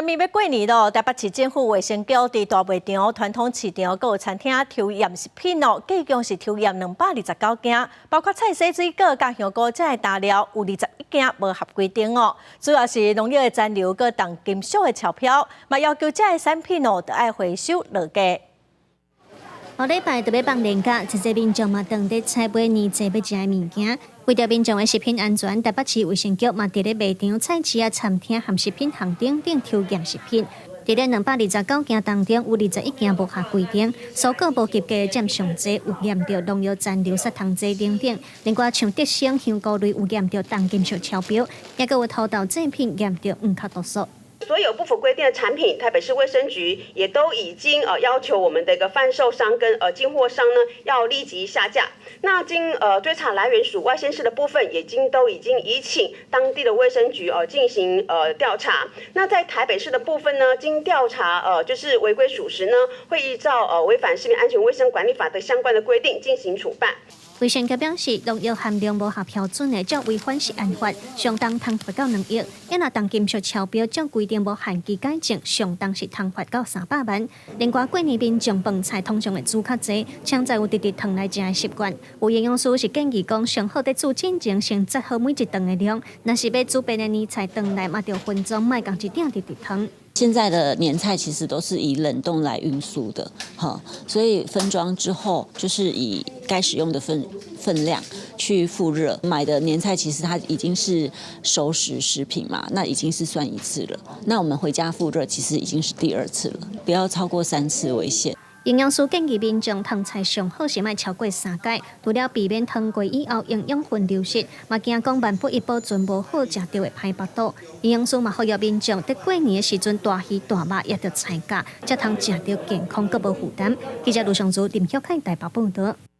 明欲過年囉，台北市政府衛生局佇大賣場、傳統市場閣有餐廳抽驗食品哦，計共是抽驗229件，包括菜蔬水果、佮香菇這的大料，有21件無合規定哦。主要是農藥的殘留、閣重金屬的超標，嘛要求這的產品哦，著愛回收落架。後禮拜就欲放年假，濟濟民眾嘛當佇採買年祭欲食的物件。為著民眾的食品安全，台北市衛生局嘛佇咧賣場、菜市仔、餐廳和食品行等等抽驗食品。佇咧229件當中，有21件無合規定，蔬果無及格佔上濟，有驗著農藥殘留、殺蟲劑等等。另外，像德生香菇類有驗著重金屬超標，抑閣有土豆製品驗著黃殼毒素。所有不符規定的產品，台北市衛生局也都已經要求我們的一個販售商跟進貨商呢，要立即下架。那經追查來源屬外縣市的部分，已經都已經移請當地的衛生局進行調查。那在台北市的部分呢，經調查就是違規屬實呢，會依照違反食品安全衛生管理法的相關的規定進行處辦。衛生局表示，農藥含量無合標準的，照違反食安法，相當通罰到2億；抑若重金屬超標，照規定無限期改正，上重是通罰到300萬。另外，過年民眾飯菜通常會煮較濟，搶在有直直燙來食的習慣。有營養師是建議講，上好佇煮進前先切好每一頓的量，若是欲煮便的年菜轉來，嘛著分裝，莫仝一鼎直直燙。現在的年菜其實都是以冷凍來運輸的，哈，所以分裝之後就是以該使用的分量去復熱。買的年菜其實它已經是熟食食品嘛，那已經是算一次了。那我們回家復熱其實已經是第二次了，不要超過三次為限。營養師建議民眾燙菜上好是莫超過三擺，除了避免燙過以後營養分流失，嘛驚講萬不一保存無好，食著會歹腹肚。營養師嘛呼籲民眾佇過年的時陣，大魚大肉也著菜價，才通食著健康閣無負擔。記者盧尚祖林曉凱台北報導。